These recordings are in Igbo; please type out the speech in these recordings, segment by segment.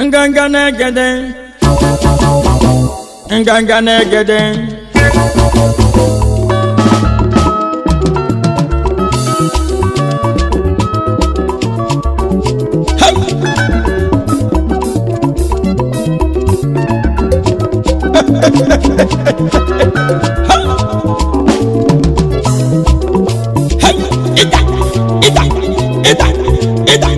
Nganga na-egede, nganga na-egede. Hey! Hey! Ịda, ịda, ịda, ịda,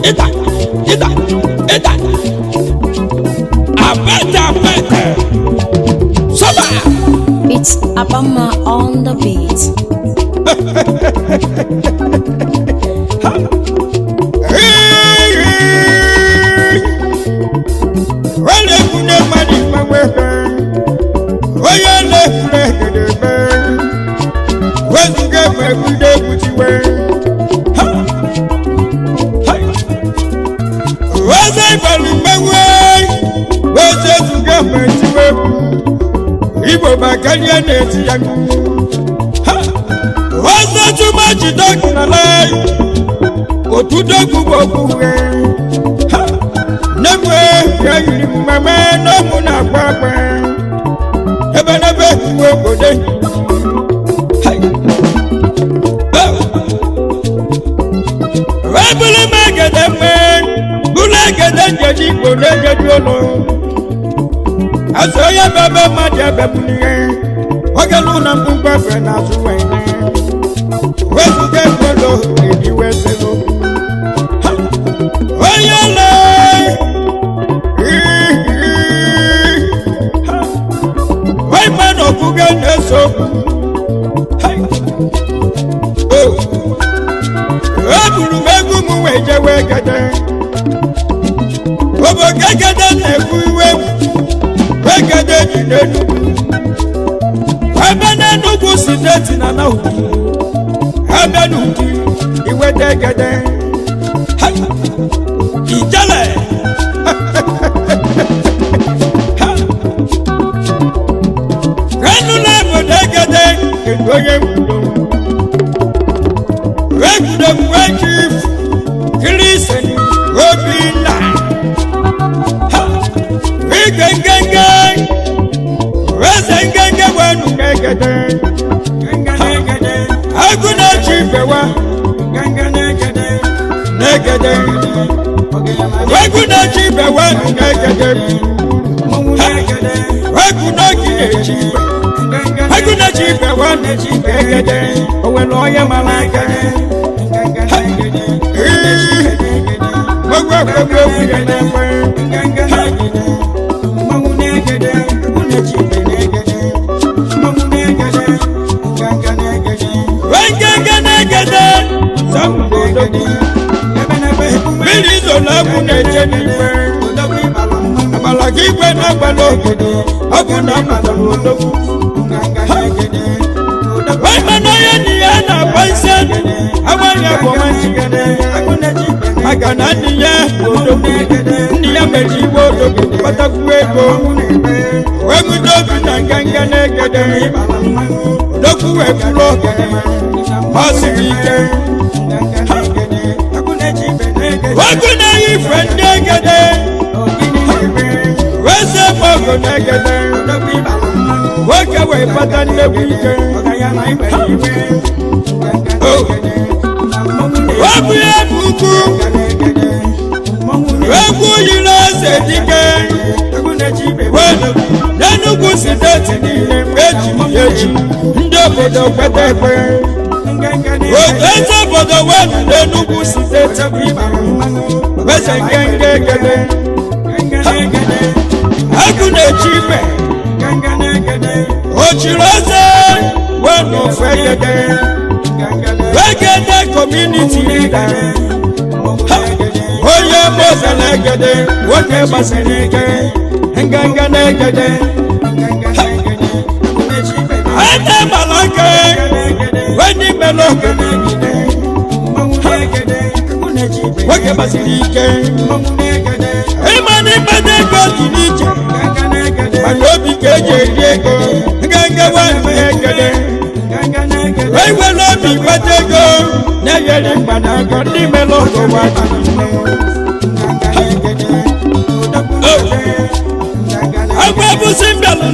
ịda, ịda, ịda. Apete, apete. Sọba! It's Abama on the beat. Onye ekwunye mmadụ ikpe onye na-ekwuru egedebe wezuga egbe ekwude ekwutiwe. Weze ịbalụ mmenwe weze ezuga egbe tiwe igbo maka ihe na-eti ya. Weze tụma jide ọgụnala otu dogbu bụ okwu. Nne m ya yiri mmemme n'ọmụ na-agba agba ebe n'ebe iwe obodo. Ebulu m egede mme bulu egede njeji igbo na-ejeji ụlọ azụ onye bụ ebe mmadụ ebe bụ n'ihe oge lụ na mkpụmkpụ efe na-azụ wee wezuga ekwelo ediwe selu onye le wee na ọkụge na-eso. Eburu m egwu m wee jewe gede obodo egede na-ekwu iwe egede dị n'Enugwu ebe n'Enugwu steeti na Nahutu ebe n'Udi iweta egede. Hai! Ijele! Ha! Enu na obodo egede kedu onye kwudo egwudo m wee chief Christian Obinna. Ha! Ige ngenge eze ngenge wenu egede agụ na-echi ifewa n'egede egwu na-echi ifewa n'egede egwu n'oge na-echi ife egwu na-echi ifewa n'egede o nwere onye mara aka. Gbogbo gbogbo egwu ya na-ekwe. Ngenge na-egede sambodo mmiri zoro egwu na-eche n'igwe agbala gị igwe na-agbala obodo ọ bụ na agbala odogwu. Mana onye nne ya na-agba isi agbaghị agbọmanchi maka na nne ya bụ odogwu, nne ya mere igwe odogwu kpatakwu ego wee nwute obi na nganga na-egede odogwu wee bụrụ oge ọ siri ike. Egwu na-eyi ife ndị egede wee se ọgụ na-egede nwoke wee kpata nnekwu ike. Ọ bụ ya bụ ukwu egwu yiri eze dike n'Enugwu steeti niile eji eji ndị obodo kweta ekwe otu eze obodo wee n'Enugwu steeti eze ngenge egede agụ na-echi ibe ochiri eze wee n'ofe egede egede community leader onye mboze na-egede nwoke gbasiri ike nganga na-egede ede gbara aka wenye mere oge nwoke gbasiri ike ịma na ịkpata ego dị n'iche mana obi ka eji eri ego nganga nwanne egede wee were obi kpata ego na-enyere mkpanaka ndị mere oge nwa.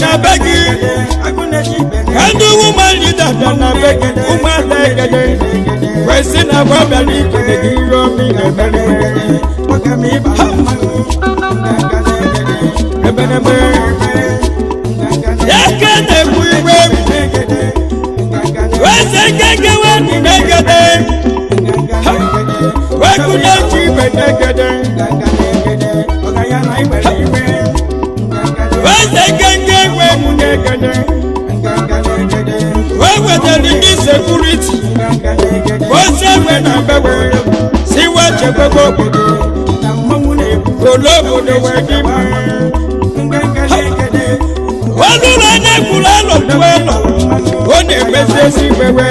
na be gị, ka ndị woman leader bịa na be gị, ụmụada Egede kwesị na agwa bịara ikele gị ihe ọma ị na-emere. Ebenebe eke na-ekwu igwe eze nkeke wedị n'Egede, wekwu na-eji ibe n'Egede. Eze nkeke wegwu n'Egede wee wetara ndị security ose egbe na mbewe si wee chekwebe obodo ole obodo wee dị mma. Olùrọ̀ ẹ̀nẹ́kùnrin ẹ̀lọ́kù ẹ̀lọ́ ó na-emezi ezi wewe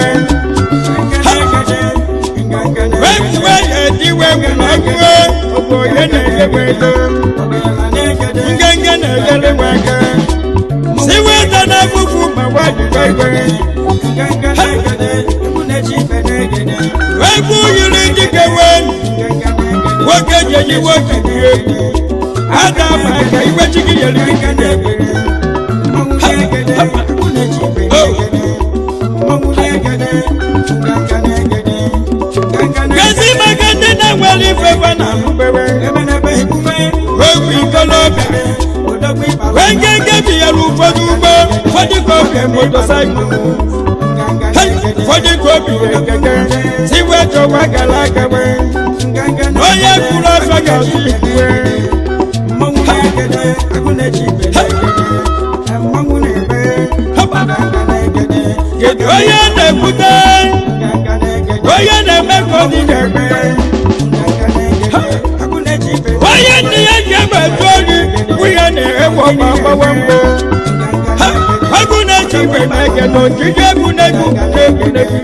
wegwuwe ya ediwe egwuwe ogbe onye na-enyewe ego ngenge na-enyere m aka si weta na efufu ma gwajiwe igwe egwu yiri dike wee nwoke ji eyi nwoke dị egwu ada ma aka iwe chi gị yere gị na-egwu. Gezi maka ndị na-enwere ife gwa na mgbere egwu ikolobịa wee ngenge binyere ụfọdụ ugbo, ụfọdụ ka oge motosaịkụl, ụfọdụ ka obi nyere keke si wee chọwa gara aga wee onye kwuru ọsọ ga-azụ ikwe. Kedu onye na-ekwute, onye na-eme ka ọ dị na-eme, onye nne ya ji egbe etu ori nwunye na-ewe ọgba gbawa mbọ agụ na-eji igwe na-ege na ojiji egwu na-egwu na-egwu na-egwu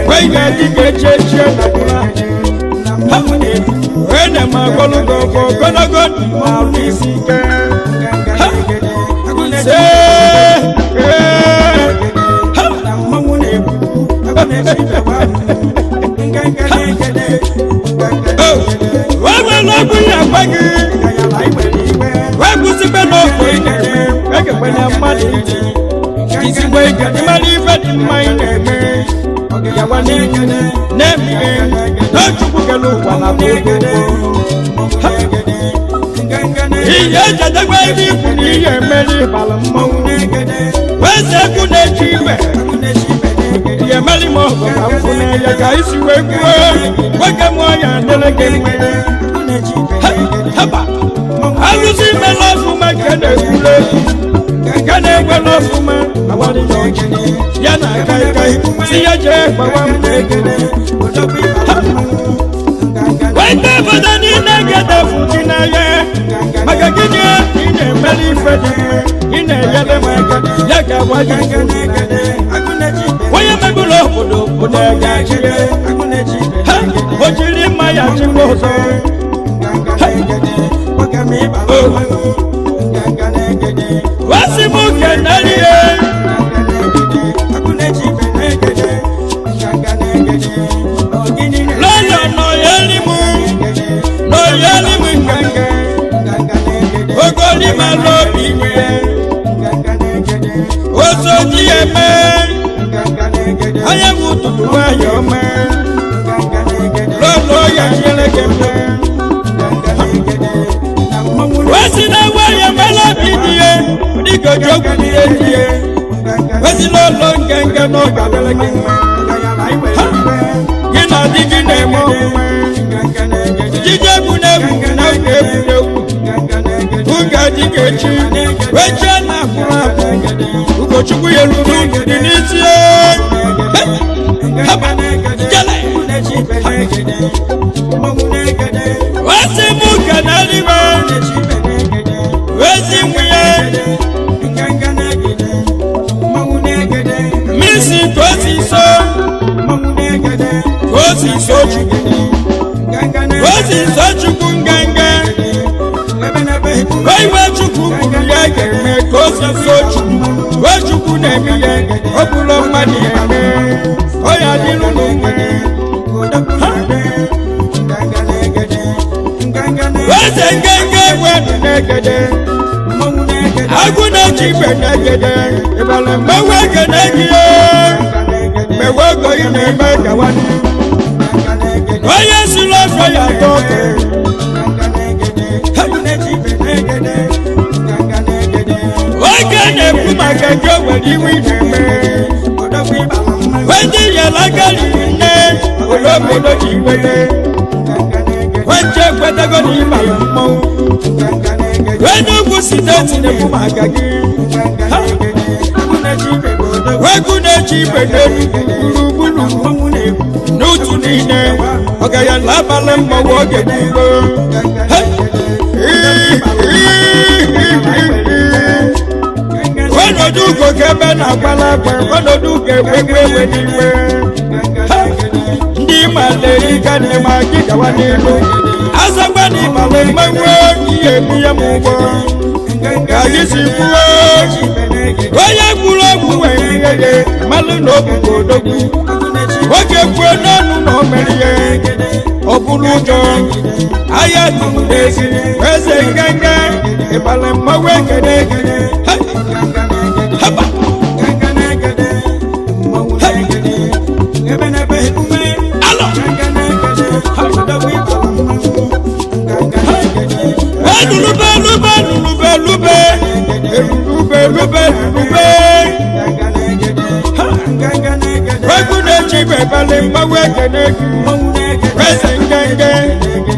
wee ga-adị ka echi echi na wee na ma ogologo ọgwụ ogologo ndụ ma arụ isi ike. Se ee wee were ọgwụ ya gwa gị wee kwụsịkwa n'ọgwụ ị na-eme ekekwe na mmadụ ntị jisikwa ike ịmara ife dị mma ị na-eme yawa na-eme n'Chukwu kere ụwa na ihe echedekwa ebe ikwu na ihe emeri ịbara mmanwụ wee sị egwu na-eji ibe ihe emeri ma ọgụ ka mfụ n'anya ka isi wee kwuo nwoke m ọnya adịrị gị mma. Haba alụsị mela ọfụma nke na-ekwuru ekwu nke na-ekwela ọfụma agbalịla ọchị ya na kaikai si ya jee gbawa mbọ. Weta obodo niile ga-edefu gị n'anya maka gịnị? Ị na-emere ife dị mma, ị na-enyere m aka ya ga-agwa gị onye mebiri obodo obodo ga-achị ha o jiri mma ya chịkwa ọzọ. Wasi m kenere ihe lọ́yọ̀ nọ̀yẹ́lì mú nọ̀yẹ́lì mú kankan ogoli ma lóbi wẹ̀ osoji ẹ̀mẹ́ anyanwụ tutu nwayọ̀ mẹ́ lọ́lọ́ ya nyere kẹfẹ́ wesi na nwayọ̀ mẹ́ lóbi die oníkojú okwu die die wesi lọ́lọ́ nkẹ́nkẹ́ n'ọgbà bẹ́lẹ́ kí gị na di gị na-eme ọmụma jide egwu na-egwu na egwu egwu egwu ụga dị gị echi wee chee na akwụrụ akwụ Ugochukwu ya ruru unu dị n'isi. Jele wesi mụ kenelime wesi nwunye misi ka o si so ka o si so Chukwu ka o si so Chukwu nganga iwe Chukwu kwuru ya ga-eme ka o si so Chukwu wee Chukwu na-eme ya ọ bụrụ mmadụ ya eme ọ ya dịrụ n'ụwa. Eze nganga egwe dị n'Egede agụ na-eji na-echi igbe na-egede ịbala mgbanwe ekene gị. Mgbe ogo ị na-eme gawa n'ihu. Onye siri ọsọ ya atọ oke. Oge na-ekwu maka nke o nwere iwe ị na-eme. Ndị yara aka riri nne ole obodo ji wete nche ekwetego na ịbara mmọnwụ. Enugwu steeti na-ekwu maka gị. Ha! Egwu na-eche ibe n'elu gburugburu n'otu niile ọgaya n'abalị mmọnwụ oge n'ugbo. Ọnọdụ ugo ka ebe na-agbala agba, ọnọdụ ugo ekwekwe ewe n'iwe. Ha! Ndị malerika na-eme gị gawa n'ihu azagba na ịmala mmanwụ ihe ebunye m ụgwọ ka anyị si kwuo. Onye gburu ọgwụ wee ihe ya malụ na obugo odogwu nwoke kwuo n'ọnụ na o mere ihe ọ bụrụ ụjọ ahịa tụrụ n'ezi. Eze nganga ịbala mmanwụ ekene. Ha! Haba! Alọ! Elulube lube lulube lube elulube lube lulube. Egwu na-echi igwe balị mmanwụ ekene gị. Eze nganga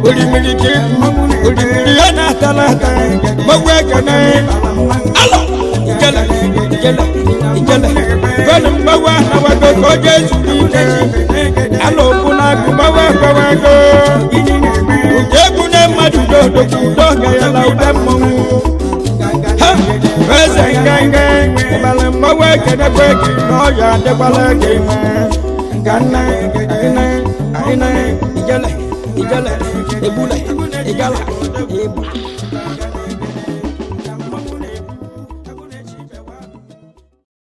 orimiri ka ikwu orimiri ya na-atala ata mmanwụ ekene. Alọ! Ijele ijele ijele gọnụ mmanwụ anawago ka o jee zuru ike. Alọ okwu na-agụ mmanwụ ekwewago. Egwu na mmadụ dodokwu doga ya na ụda mmọnwụ. Ha! Eze nganga ịbala mmanwụ ekenekwe gị na ọya adịkwala gị mma. Ka nna nna nna ijele ijele egbule ịgala ịgba.